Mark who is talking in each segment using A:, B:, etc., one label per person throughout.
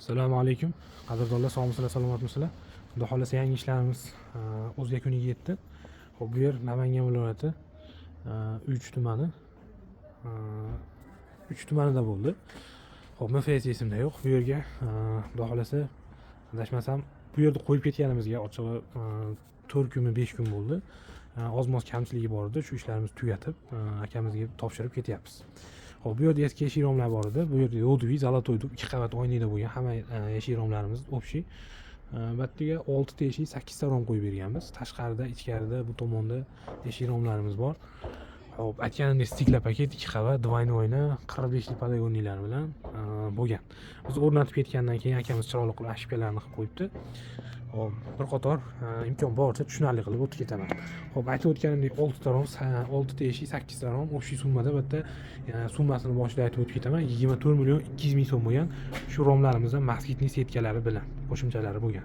A: Assalomu alaykum, qadrdonlar, sog'misizlar, salomatmisizlar? Xudo xohlasa, yangi ishlarimiz o'z yakuniga yetdi. Ho'p, bu yer Namangan viloyati, Uch tumani, Uch tumanida bo'ldi. Ho'p, МФЦ esimda yo'q. Bu yerga, xudo xohlasa, adashmasam, bu yerda qo'yib ketganimizga ochig'i 4 kunmi, 5 kun bo'ldi. Oz moz kamchiligi bor edi, shu ishlarimizni tugatib, akamizga topshirib ketyapmiz. Ho'p, bu yerda eski eshik romlar bor edi. Bu yerda ёдовый, золотой dub, ikki qavat oynakda bo'lgan hamma eshik romlarimiz общий. Bu yerga oltita eshik, sakkizta rom qo'yib berganmiz. Tashqarida, ichkarida, bu tomonda eshik romlarimiz bor. Ho'p, aytganimdek, стеклопакет, ikki qavat, двойной oyna, 45lik подоконник lar bilan bo'lgan. Biz o'rnatib ketgandan keyin akamiz chiroyli qilib ошибка larni qilib qo'yibdi. Ho'p, bir qator imkon boricha tushunarli qilib o'tib ketaman. Ho'p, aytib o'tganimdek, oltita rom, oltita eshik, sakkizta rom, общий summada bitta summasini boshida aytib o'tib ketaman: 24 200 000 so'm bo'lgan, shu romlarimizdan москитный setkalari bilan, qo'shimchalari bo'lgan.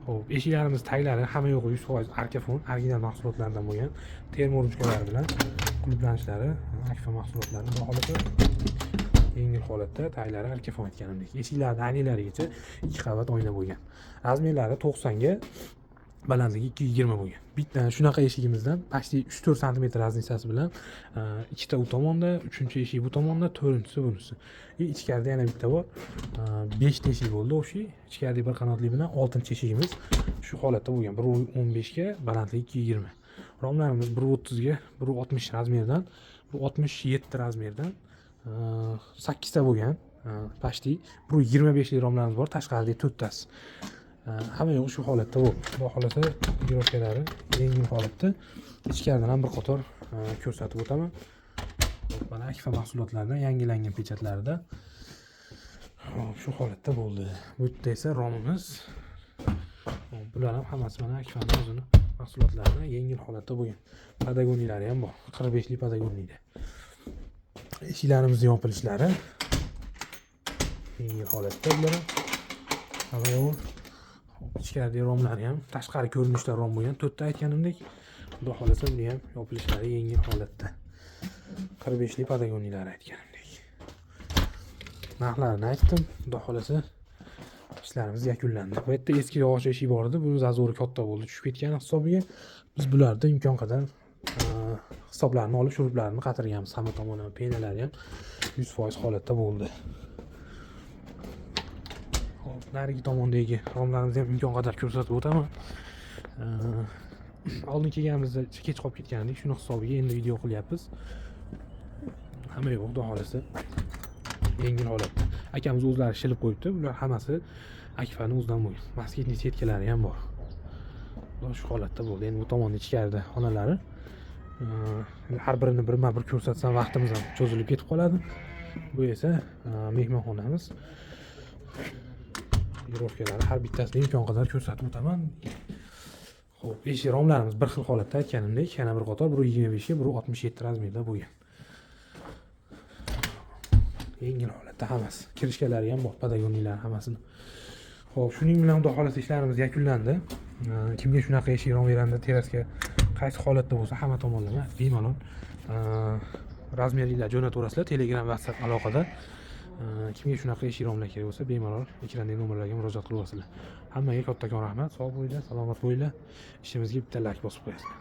A: Ho'p, eshiklarimiz taglari hamma yo'g'i 100% Arkafon original mahsulotlardan bo'lgan, termoruchkalari bilan qulflanishlari Akfa mahsulotlari. Xudo xohlasa, yengil holatda, taglari Arkafon, aytganimdek. Eshiklarni oynaklarigacha ikki qavat oyna bo'lgan. Razmerlari 90ga, balandligi 220 bo'lgan. Bitta shunaqa eshigimizdan почти 3-4 santimetr разница si bilan ikkita u tomonda, uchinchi eshik bu tomonda, to'rtinchisi bunisi и ichkarida yana bitta bor. Beshta eshik bo'ldi общий. Ichkaridagi bir qanotli bilan oltinchi eshigimiz shu holatda bo'lgan: 1,15ga, balandligi 220. Romlarimiz 1,30ga, 1,60 razmerdan, 1,67 razmerdan sakkizta bo'lgan. Почти 1,25lik romlarimiz bor, tashqaridagi to'rttasi. Hamma yo'q shu holatda bo'ldi. Xudo xohlasa, регулировка lari yengil holatda. Ichkaridan ham bir qator ko'rsatib o'taman. Mana, Akfa mahsulotlaridan, yangilangan pechatlarida. Hop, shu holatda bo'ldi. Bu yerda esa romimiz. Hop, bular ham hammasi mana Akfani o'zini mahsulotlaridan, yengil holatda bo'lgan. Подоконник lari ham bor. 45lik подоконник da. Eshiklarimizni yopilishlari yengil holatda bular ham. Hamma yo'q. Hop, ichkaridagi romlari ham tashqari ko'rinishda rom bo'lgan. To'rtta, aytganimdek. Xudo xohlasa, buni ham yopilishlari yengil holatda. 45lik подоконник lari, aytganimdek. Narxlarini aytdim. Xudo xohlasa, ishlarimiz yakunlandi. Bu yerda eski yog'och eshik bor edi. Buni зазор i katta bo'ldi, tushib ketgan hisobiga biz bularni imkon qadar hisoblarini olib, shuruplarini qatirganmiz. Hamma tomonlama пена lari ham 100% holatda bo'ldi. Hop, narigi tomondagi romlarimizni ham imkon qadar ko'rsatib o'taman. Oldin kelganimizda kech qolib ketgan edik. Shuni hisobiga endi video qilyapmiz. Hamma yo'q, xudo xohlasa, yengil holatda. Akamiz o'zlari shilib qo'yibdi. Bular hammasi Akfani o'zidan bo'lgan. Москитный setkalari ham bor. Xudo, shu holatda bo'ldi. Endi bu tomonda, ichkarida xonalari. Har birini birma-bir ko'rsatsam, vaqtimiz ham cho'zilib ketib qoladi. Bu esa mehmonxonamiz. Регулировка lari har bittasini imkon qadar ko'rsatib o'taman. Xo'p, eshik romlarimiz bir xil holatda, aytganimdek, yana bir qator 1,25 ga 1,67 razmerda bo'lgan. Yengil holatda hammasi. Крышка lari ham bor, подоконник lar hammasini. Xo'p, shuning bilan, xudo xohlasa, ishlarimiz yakunlandi. Kimga shunaqa eshik rom, veranda, terraska, qaysi holatda bo'lsa, hamma tomonlama bemalol razmerliklar jo'nataverasizlar. Telegram, WhatsApp aloqada. Kimga shunaqa eshik romlar kerak bo'lsa, bemalol ekrandagi nomerlarga murojaat qilaverasizlar. Hammaga kattakon rahmat. Sog' bo'linglar, salomat bo'linglar. Ishimizga bitta layk bosib qo'yasizlar.